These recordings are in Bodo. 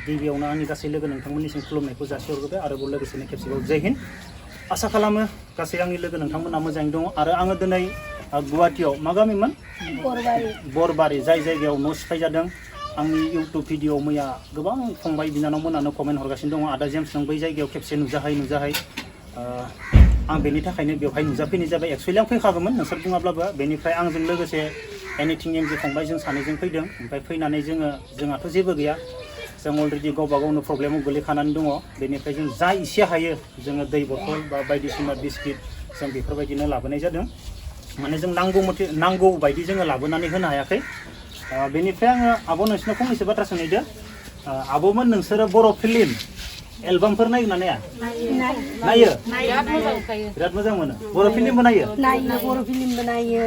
गिबियावनो आंनि गासै लोगो नोंथांमोननिसिम खुलुमनायखौ जासिहरग्रोबाय आरो लोगोसेनो खेबसेबाव जय हिन्द आसा खालामो गासै आंनि लोगो नोंथांमोना मोजाङै दङ आरो आङो दिनै गुवाहाटीयाव मा गामिमोन बरबारि जाय जायगायाव न' सिफाय जादों आंनि इउटुब भिडिअ मैया गोबां फंबाय बिनानावमोनानो कमेन्ट हरगासिनो दङ आदा जेम्स नों बै जायगायाव खेबसे नुजाहै आं बेनि थाखायनो बेवहाय नुजाफैनाय जाबाय एक्सुवेलि आं फैखागौमोन नोंसोर बुङाब्लाबो बेनिफ्राय आंजों लोगोसे एनिथिं एमजे फंबाय जों सानैजों फैदों ओमफ्राय फैनानै जोंहाथ' जेबो गैया जों अलरेडि गावबा गावनो प्रब्लेमाव गोलैखानानै दङ बेनिफ्राय जों जा एसे हायो जोङो दै बथल बा बायदिसिना बिस्किट जों बेफोरबायदिनो लाबोनाय जादों माने जों नांगौ बायदि जोङो लाबोनानै होनो हायाखै बेनिफ्राय आङो आब' नोंसिनाव फंनैसो बाथ्रा सोंहैदो आब'मोन नोंसोरो बर' फिल्म एलबामफोर नायो ना नाया नायो बिराद मोजां मोनो बर' फिल्मबो नायो बर' फिल्मबो नायो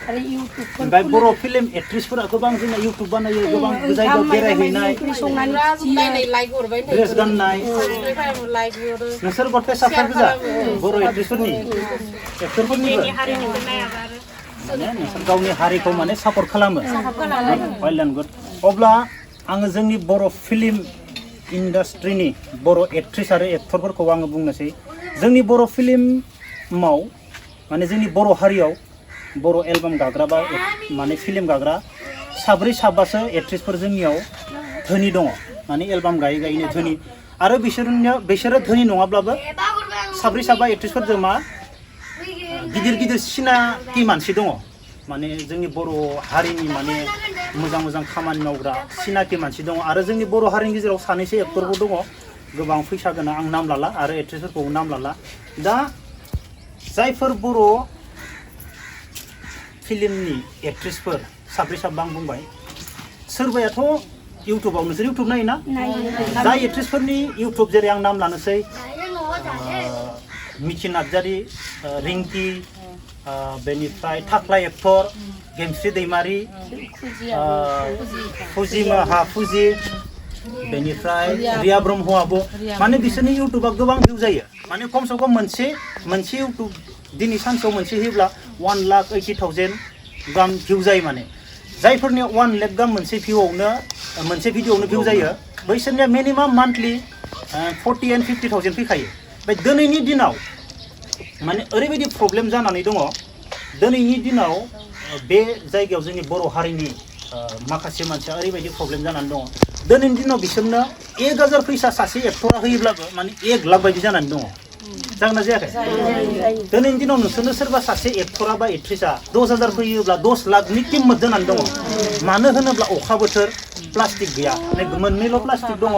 आरो इउटुब ओमफ्राय बर' फिल्म एक्ट्रिसफोरा गोबां जोंना इउटुब बानायो गोबां जायगायाव बेरायहैनाय ड्रेस गाननाय नोंसोर गथाय साफा गोजा बर' एक्ट्रिसफोरनि एक्टरफोरनिबो माने नोंसोर गावनि हारिखौ माने सापर्ट खालामो वेल एन्ड गुड अब्ला आङो जोंनि बर' फिल्म इन्डास्ट्रिनि बर' एक्ट्रिस आरो एक्टरफोरखौ आङो बुंनोसै जोंनि बर' फिल्माव माने जोंनि बर' हारियाव बर' एलबाम गाग्रा बा माने फिल्म गाग्रा साब्रै साबासो एक्ट्रिसफोर जोंनियाव धोनि दङ माने एलबाम गायै गायैनो धोनि आरो बिसोरो धोनि नङाब्लाबो साब्रै साबा एक्ट्रिसफोरजों मा गिदिर सिनाखि मानसि दङ माने जोंनि बर' हारिनि माने मोजां खामानि मावग्रा सिनाखि मानसि दङ आरो जोंनि बर' हारिनि गेजेराव सानैसो एक्टरबो दङ गोबां फैसा गोनां आं नाम लाला आरो एक्ट्रिसफोरखौबो नाम लाला दा जायफोर बर' फिल्मनि एक्ट्रिसफोर साब्रै साबा आं बुंबाय सोरबायाथ' इउटुबाव नोंसोर इउटुब नायोना जाय एक्ट्रिसफोरनि इउटुब जेरै आं नाम लानोसै मिथि नार्जारि रिंकि बेनिफ्राय थाख्ला एक्टर गेमस्रि दैमारि फुजि बेनिफ्राय रिया ब्रह्मआबो माने बिसोरनि इउटुबा गोबां भिउ जायो माने खमसे खम मोनसे इउटुब दिनै सानसेयाव मोनसे होयोब्ला 1,80,000 गाहाम भिउ जायो माने जायफोरनि 1 लाख गाहाम मोनसे भिडिअआवनो भिउ जायो बैसोरनिया मिनिमाम मान्थलि 40 and 50,000 फैखायो ओमफ्राय दिनैनि दिनाव माने ओरैबायदि प्रब्लेम जानानै दङ दिनैनि दिनाव बे जायगायाव जोंनि बर' हारिनि माखासे मानसिया ओरैबायदि प्रब्लेम जानानै दङ दिनैनि दिनाव बिसोरनो 1,000 फैसा सासे एक्टरा होयोब्लाबो माने 1 लाख बायदि जानानै दङ जागोन ना जायाखै दिनैनि दिनाव नोंसोरनो सोरबा सासे एक्टरा बा एक्ट्रिसा 10,000 फैयोब्ला 10 लाखनि किम्मत जानानै दङ मानो होनोब्ला अखा बोथोर प्लास्टिक गैया मोननैल' प्लास्टिक दङ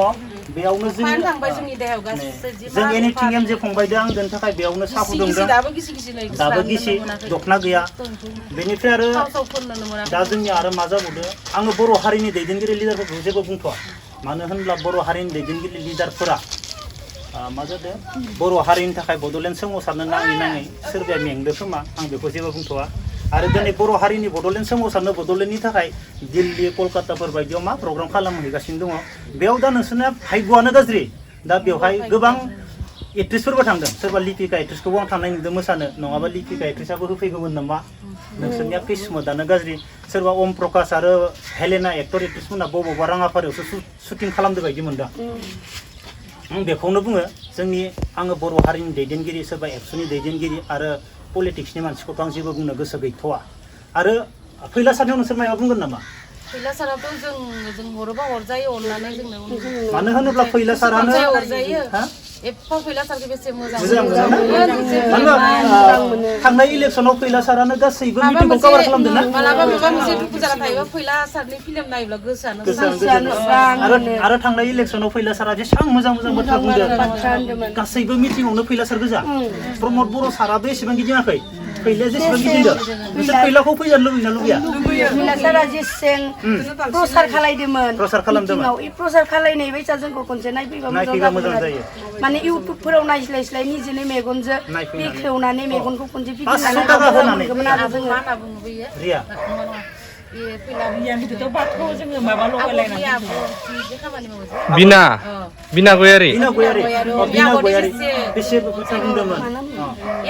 बेयावनो जों एनिथिं एमजे फंबायदों आं दोननो थाखाय बेयावनो साहा फुदुंदों दाबो गिसि दखना गैया बेनिफ्राय आरो दा जोंनि आरो मा जाबावदो आङो बर' हारिनि दैदेनगिरि लिडारफोरखौ जेबो बुंथ'वा मानो होनब्ला बर' हारिनि दैदेनगिरि लिडारफोरा मा जादों बर' हारिनि थाखाय बड'लेण्ड सोमावसारनो नाङै सोरबाया मेंदो खोमा आं बेखौ जेबो बुंथ'वा आरो दिनै बर' हारिनि बड'लेण्ड सोमावसारनो बड'लेण्डनि थाखाय दिल्ली कलकाताफोर बायदियाव मा प्रग्राम खालामहैगासिनो दङ बेयाव दा नोंसोरना भाग्यआनो गाज्रि दा बेवहाय गोबां एक्ट्रिसफोरबो थांदों सोरबा लिपिका एक्ट्रिसखौबो आं थांनाय नुदों मोसानो नङाबा लिपिका एक्ट्रिसाबो होफैगौमोन नामा नोंसोरनिया किस्मतआनो गाज्रि सोरबा अम प्रकाश आरो हेलेना एक्टर एक्ट्रिसमोना बबावबा राङापारायावसो शुटिं खालामदो बायदि मोनदों आं बेखौनो बुङो आङो बर' हारिनि दैदेनगिरि सोरबा एबसुनि दैदेनगिरि आरो पलिटिक्सनि मानसिखौथ' आं जेबो बुंनो गोसो गैथ'वा आरो फैला सारनायाव नोंसोर माबा बुंगोन नामा फैला साराथ' जों हरोबा हरजायो अननानै जोंनो मानो होनोब्ला फैला सारानो हरजायो एफा फैला सारखौ बेसे मोजां थांनाय इलेक्सनाव फैला सारानो गासैबो मिटिंखौ कभार खालामदों ना मालाबा माबा मोनसे दुखु जाना थायोबा फैला सारनि फिल्म नायोब्ला गोसोआनो आरो थांनाय इलेक्सनाव फैला सारा जेसेबां मोजां बाथ्रा बुंदों गासैबो मिटिंआवनो फैला सार गोजा प्रमद बर' साराबो एसेबां गिदिङाखै फैलाया जेसेबां गिदिंदों नोंसोर फैलाखौ फैजानो लुबैया फैला सारा जेसें प्रसार खालायदोंमोन प्रसार खालायनाय बायसा जोंखौ खनसे नायफैबा मोजां जायो माने इउटुबफोराव नायस्लाय निजेनि मेगनजों बेखेवनानै मेगनखौ खनसे फिदिंनानै आरो जोङो रिया बिना गयारि बेसे बाथ्रा बुंदोंमोन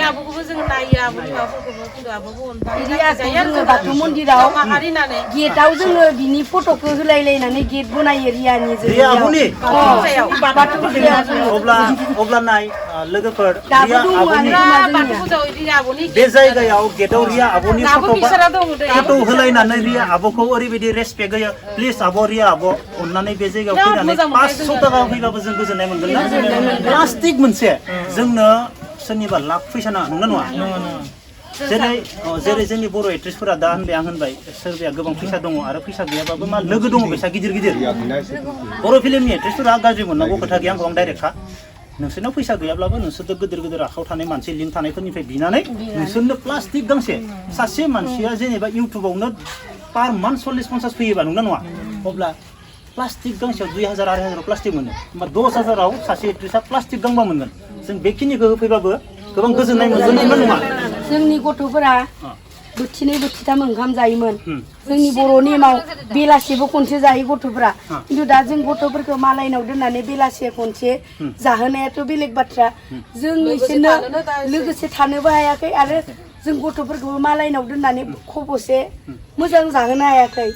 आब'खौबो जों नायो आब'नि माबाफोरखौबो खिन्थु आब'खौ जोङो बाथौ मन्दिराव गेटआव जोङो बिनि फट'खौ होलायलायनानै गेट बनायो रियानि रिया आब'नि अब्ला नाय लोगोफोर रिया आब'नि बे जायगायाव गेटआव रिया आब'नि फट' होलायनानै रिया आब'खौ ओरैबायदि रेसपेक्ट होयो प्लिज आब' रिया आब' अननानै बे जायगायाव फैनानै 500 थाखा फैबाबो जों गोजोननाय मोनगोन ना प्लास्टिक मोनसे जोंनो सोरनिबा लाख फैसा नाङा नङा जेरै जोंनि बर' एक्ट्रेसफोरा दा होनबाय आं होनबाय सोरबाया गोबां फैसा दङ आरो फैसा गैयाबाबो मा लोगो दङ फैसा गिदिर बर' फिल्मनि एक्ट्रेसफोरा गाज्रि मोननांगौ खोथा गैया आं डाइरेक्टखा नोंसोरनाव फैसा गैयाब्लाबो नोंसोरथ' गिदिर आखायाव थानाय मानसि लिंक थानायफोरनिफ्राय बिनानै नोंसोरनो प्लास्टिक गांसे सासे मानसिया जेनेबा इउटुबावनो पार मान्थ 40-50 फैयोबा नङा अब्ला प्लास्टिक गांसेयाव 2000 2000 प्लास्टिक मोनो होमबा 10,000आव सासे एक्ट्रेसआ प्लास्टिक गांबा मोनगोन जों बेखिनिखौ होफैबाबो गोबां गोजोननाय मोनगोन नङा जोंनि गथ'फोरा बोथिनै बोथिथाम ओंखाम जायोमोन जोंनि बर' नेमाव बेलासेबो खनसे जायो गथ'फोरा खिन्थु दा जों गथ'फोरखौ मालायनाव दोननानै बेलासे खनसे जाहोनायाथ' बेलेग बाथ्रा जों बिसोरनो लोगोसे थानोबो हायाखै आरो जों गथ'फोरखौबो मालायनाव दोननानै खबसे मोजां जाहोनो हायाखै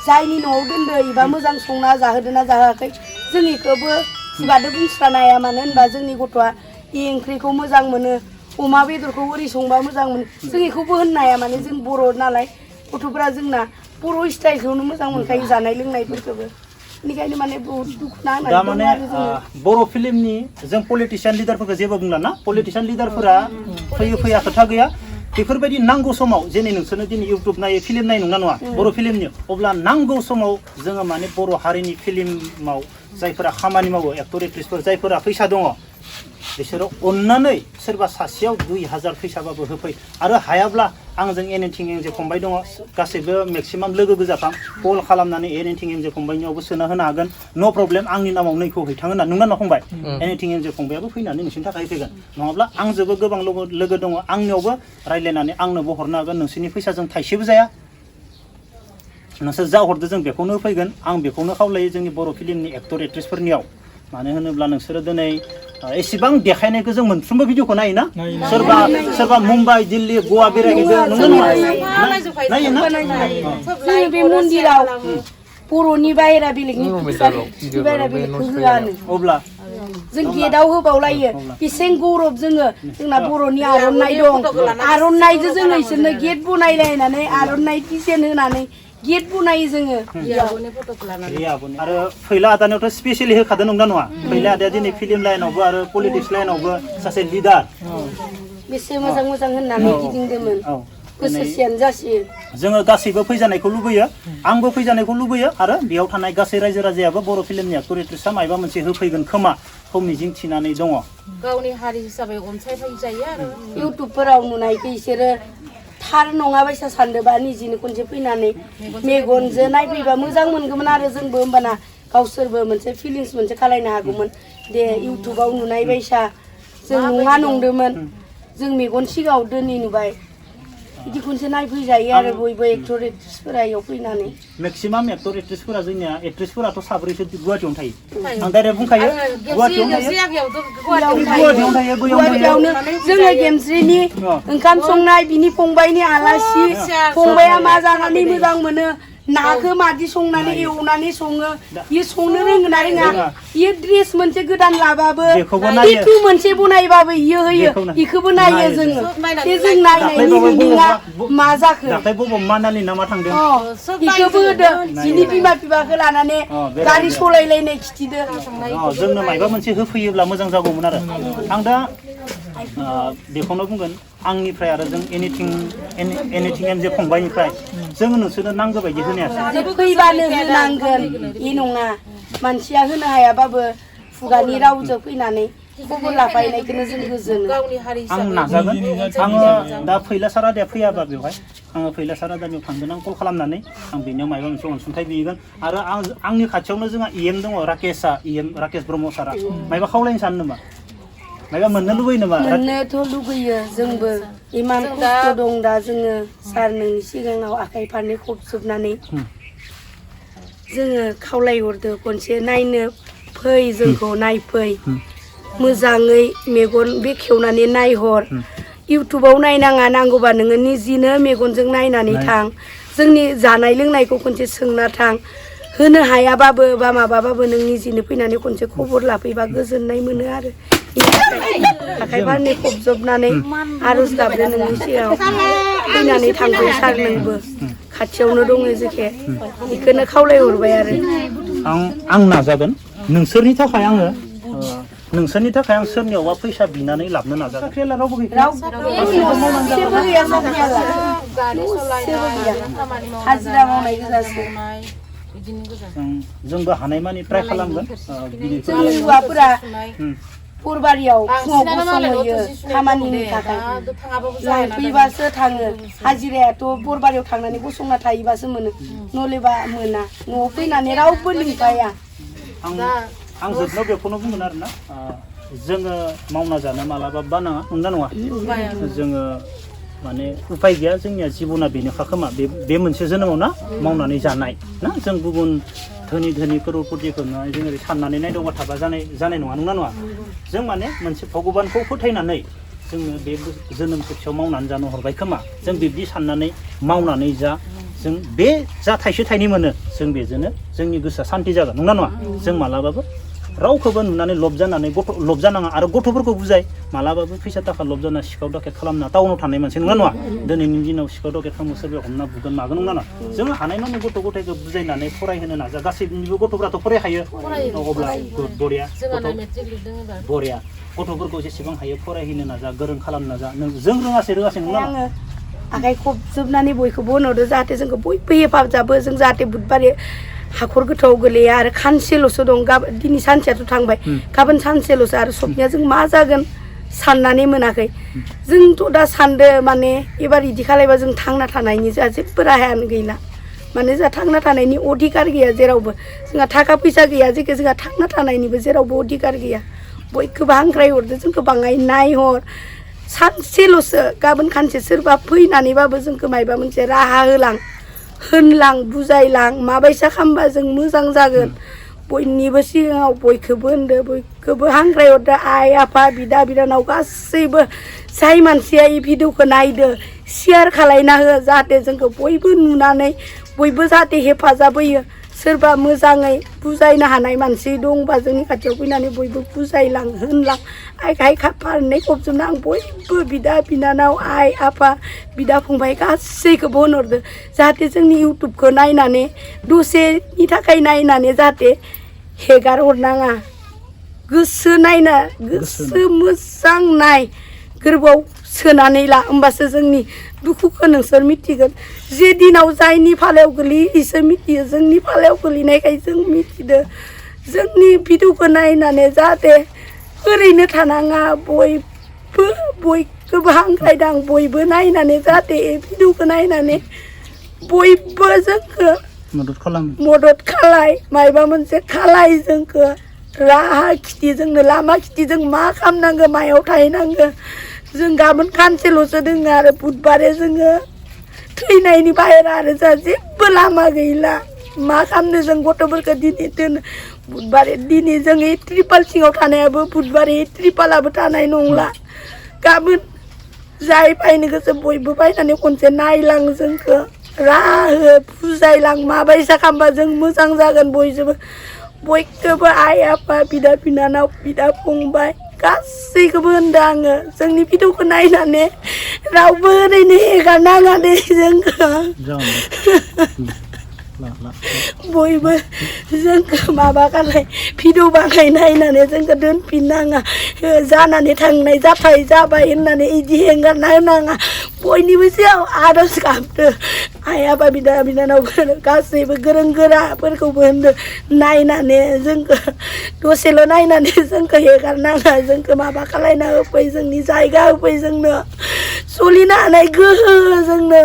जायनि न'आव दोनदो एबा मोजां संना जाहोदोना जाहोआखै जों बेखौबो खुगादो बुंस्रानो हाया मानो होनबा जोंनि गथ'आ बे ओंख्रिखौ मोजां मोनो अमा बेदरखौ ओरै संबा मोजां मोनो जों बेखौबो होननो हाया माने जों बर' नालाय गथ'फोरा जोंना बर' स्टाइलखौनो मोजां मोनखायो जानाय लोंनायफोरखौबो बेनिखायनो माने बहुत दुखु नांनानै दा माने बर' फिल्मनि जों पलिटिशियान लिडारफोरखौ जेबो बुंला ना पलिटिशियान लिडारफोरा फैया खोथा गैया बेफोरबायदि नांगौ समाव जेने नोंसोरनो दिनै इउटुब नायो फिल्म नाय नङा बर' फिल्मनि अब्ला नांगौ समाव जोङो माने बर' हारिनि फिल्माव जायफोरा खामानि मावो एक्टर एक्ट्रेसफोर जायफोरा फैसा दङ बिसोरो अननानै सोरबा सासेयाव 2000 फैसाबाबो होफै आरो हायाब्ला आंजों एनिथिं एंजे फंबाय दङ गासैबो मेक्सिमाम लोगो गोजाथाम कल खालामनानै एनिथिं एंजे फंबायनियावबो सोना होनो हागोन नो प्रब्लेम आंनि नामाव नैखौ हैथां होनना नोंना फंबाय एनिथिं एंजे फंबायाबो फैनानै नोंसिनि थाखाय फैगोन नङाब्ला आंजोंबो गोबां लोगो दङ आंनियावबो रायज्लायनानै आंनोबो हरनो हागोन नोंसोरनि फैसाजों थाइसेबो जाया नोंसोर जा हरदो जों बेखौनो होफैगोन आं बेखौनो खावलायो जोंनि बर' फिल्मनि एक्टर एक्ट्रेसफोरनियाव मानो होनोब्ला नोंसोरो दिनै एसेबां देखायनायखौ जों मोनफ्रोमबो भिडिअखौ नायोना सोरबा मुम्बाइ दिल्ली गवा बेरायहैदों नायोना बे मन्दिराव बर'नि बाहेरा बेलेगनि बाहेरा बेलेगखौ होआनो अब्ला जों गेटआव होबावलायो बेसें गौरब जोंना बर'नि आर'नाइ दं आर'नाइजों जों इसोरनो गेट बनायलायनानै आर'नाइ डिजाइन होनानै गेट बनायो जोङो आरो फैला आदानियावथ' स्पेसियलि होखादों नङा फैला आदाया दिनै फिल्म लाइनावबो आरो पलिटिक्स लाइनावबो सासे लिडार बेसे मोजां होननानै गिदिंदोंमोन बोसोरसेयानो जासियो जोङो गासैबो फैजानायखौ लुबैयो आंबो फैजानायखौ लुबैयो आरो बेयाव थानाय गासै रायजो राजायाबो बर' फिल्मनि एक्टर एक्ट्रेसआ माबा मोनसे होफैगोन खोमा खौ मिजिं थिनानै दङ गावनि हारि हिसाबै अनसायफाय जायो आरो इउटुबफोराव नुनायखौ इसोरो थार नङा बायसा सानदोंबा निजिनो खनसे फैनानै मेगनजों नायफैबा मोजां मोनगौमोन आरो जोंबो होमबाना गावसोरबो मोनसे फिलिंस मोनसे खालायनो हागौमोन दे इउटुबाव नुनाय बायसा जों नङा नंदोंमोन जों मेगन सिगाङाव दोनै नुबाय बिदि खनसे नायफैजायो आरो बयबो एक्टर एक्ट्रेसफोरा इयाव फैनानै मेक्सिमाम एक्टर एक्ट्रेसफोरा जोंनिया एक्ट्रेसफोराथ' साब्रैसो गुवाहाटियावनो थायो आं डाइरेक्ट बुंखायो गुवाहाटियावनो जोङो गेमस्रिनि ओंखाम संनाय बिनि फंबायनि आलासि फंबाया मा जानानै मोजां मोनो नाखौ मादि संनानै एवनानै सङो इयो संनो रोंगोन ना रोङा इयो ड्रेस मोनसे गोदान लाबाबो टिटु मोनसे बनायबाबो इयो होयो इखौबो नायो जोङो बे जों नायनायनि मिनिङा मा जाखो दाख्लै बबाव मानालि नामा थांदों इखौबो होदों जिनि बिमा बिफाखौ लानानै गारि सलायलायनाय खिथिदो जोंनो मायबा मोनसे होफैयोब्ला मोजां जागौमोन आरो आं दा बेखौनो बुंगोन आंनिफ्राय आरो जों एनिथिं एम जे फंबायनिफ्राय जों नोंसोरनो नांगौ बायदि होनायासै फैबानो होनांगोन इ नङा मानसिया होनो हायाबाबो खुगानि रावजों फैनानै खबर लाफायनायखौनो जों गोजोनो आं नाजागोन आङो दा फैला सारादाया फैयाबा बेवहाय आङो फैला सारादानियाव थांगोन आं कल खालामनानै आं बेनियाव माबा मोनसे अनसुंथाइ बिगोन आरो आंनि खाथियावनो जोंहा इएम दङ राकेश ब्रह्म सारा मायबा खावलायनो सानो नामा मायबा मोननो लुबैयो नामा मोननोथ' लुबैयो जोंबो इमान खस्थ' दं दा जोङो सार नोंनि सिगाङाव आखाइ फारनै खबजोबनानै जोङो खावलायहरदो खनसे नायनो फै जोंखौ नायफै मोजाङै मेगन बेखेवनानै नायहर इउटुबाव नायनाङा नांगौबा नोङो निजिनो मेगनजों नायनानै थां जोंनि जानाय लोंनायखौ खनसे सोंना थां होनो हायाबाबो बा माबाबाबो नों निजिनो फैनानै खनसे खबर लाफैबा गोजोननाय मोनो आरो आखाइ फारनै खबजबनानै आर'ज गाबदो नोंनि सिगाङाव फैनानै थांगौ सार नोंबो खाथियावनो दङ जेखे बेखौनो खावलायहरबाय आरो आं नाजागोन नोंसोरनि थाखाय आं सोरनियावबा फैसा बिनानै लाबनो नाजागोन साख्रियाला रावबो हाजिरा मावनाय गोजासो जोंबो हानायमानि ट्राइ खालामगोन जोंनि हौवाफोरा फुरबारियाव फुङाव गसंहैयो खामानिनि थाखाय लांफैबासो थाङो हाजिरायाथ' फुरबारियाव थांनानै गसंना थायोबासो मोनो नलेबा मोना न'आव फैनानै रावबो लिंफाया आं जोबनायाव बेखौनो बुंगोन आरोना जोङो मावना जानो मालाबा बानाङा नङा जोङो माने उपाय गैया जोंनिया जिबना बेनोखा खोमा बे मोनसे जोनोमाव ना मावनानै जानाय ना जों गुबुन धोनि करोड़पतिखौ जों ओरै साननानै नायदावबा थाबा जानाय नङा जों माने मोनसे भगबानखौ फोथायनानै जोङो बे जोनोम खेबसेयाव मावनानै जानो हरबाय खोमा जों बिब्दि साननानै मावनानै जों बे जा थाइसे थाइनै मोनो जों बेजोंनो जोंनि गोसोआ सान्ति जागोन नङा जों मालाबाबो रावखौबो नुनानै लब जानाङा आरो गथ'फोरखौ बुजाय मालाबाबो फैसा थाखा लब जाना सिखाव दाखेट खालामना टाउनाव थानाय मानसि नङा दिनैनि दिनाव सिखाव दाखेट खालामो सोरबा हमना बुगोन मागोन नङा जोङो हानायमानि गथ' गथायखौ बुजायनानै फरायहोनो नाजा गासैनिबो गथ'फोराथ' फरायखायो अब्ला बरिया गथ'फोरखौ जेसेबां हायो फरायहोनो नाजा गोरों खालामनो नाजा जों रोङासै नङा आखाइ खबजोबनानै बयखौबो होनहरदो जाहाथे जोंखौ बयबो हेफाजाबो जों जाहाथे बुधबारै हाखर गोथौआव गोलैया आरो खानसेल'सो दं दिनै सानसेयाथ' थांबाय गाबोन सानसेल'सो आरो सबनिया जों मा जागोन साननानै मोनाखै जोंथ' दा सानदो माने एबार इदि खालायबा जों थांना थानायनि जोंहा जेबो राहायानो गैला माने जोंहा थांना थानायनि अधिकार गैया जेरावबो जोंहा थाखा फैसा गैया जेखि जोंहा थांना थानायनिबो जेरावबो अधिकार गैया बयखौबो हांख्रायहरदो जोंखौ बाङाय नायहर सानसेल'सो गाबोन खानसे सोरबा फैनानैबाबो जोंखौ मायबा मोनसे राहा होनलां बुजायलां माबायसा खालामबा जों मोजां जागोन बयनिबो सिगाङाव बयखौबो होनदो बयखौबो हांख्रायहरदो आइ आफा बिदा बिनानाव गासैबो जाय मानसिया ई भिडिअखौ नायदो शेयार खालायना हो जाहाथे जोंखौ बयबो नुनानै बयबो जाहाथे हेफाजाब होयो सोरबा मोजाङै बुजायनो हानाय मानसि दंबा जोंनि खाथियाव फैनानै बयबो बुजायलां होनलां आखाइ फारनै खबजोबना आं बयबो बिदा बिनानाव आइ आफा बिदा फंबाय गासैखौबो होनहरदो जाहाथे जोंनि इउटुबखौ नायनानै दसेनि थाखाय नायनानै जाहाथे हेगार हरनाङा गोसो मोजां नाय गोरबोआव सोनानै ला होमबासो जोंनि दुखुखौ नोंसोर मिथिगोन जे दिनाव जायनि फालायाव गोलैयो इसोर मिथियो जोंनि फालायाव गोलैनायखाय जों मिथिदो जोंनि भिडिअखौ नायनानै जाहाथे ओरैनो थानाङा बयखौबो हांख्रायदां बयबो नायनानै जाहाथे भिडिअखौ नायनानै बयबो जोंखौ मदद खालाय मायबा मोनसे खालाय जोंखौ राहा खिथि जोंनो लामा खिथि जों मा खालामनांगौ मायाव थाहैनांगौ जों गाबोन खानसेल'सो दोङो आरो बुधबारै जोङो थैनायनि बाहेरा आरो जोंहा जेबो लामा गैला मा खालामनो जों गथ'फोरखौ दिनै दोनो बुधबारै दिनै जों त्रिपाल सिङाव थानायाबो बुधबारै त्रिपालाबो थानाय नंला गाबोन जाय बायनो गोसो बयबो बायनानै खनसे नायलां जोंखौ राहा हो बुजायलां माबायसा खालामबा जों मोजां जागोन बयखौबो आइ आफा बिदा बिनानाव बिदा फंबाय गासैखौबो होनदों आङो जोंनि भिडिअखौ नायनानै रावबो ओरैनो हेगारनाङा दे जोंखौ बयबो जोंखौ माबा खालाय भिडिअ बानायनानै जोंखौ दोनफिननाङा जानानै थांनाय जाबाय होननानै इदि हेंगारना होनाङा बयनिबो सिगाङाव आर'ज गाबदो आइ आफा बिदा बिनानावफोर गासैबो गोरों गोराफोरखौबो होनदो नायनानै जोंखौ दसेल' नायनानै जोंखौ हेगारनाङा जोंखौ माबा खालायना होफै जोंनि जायगा होफै जोंनो सोलिनो हानाय गोहो जोंनो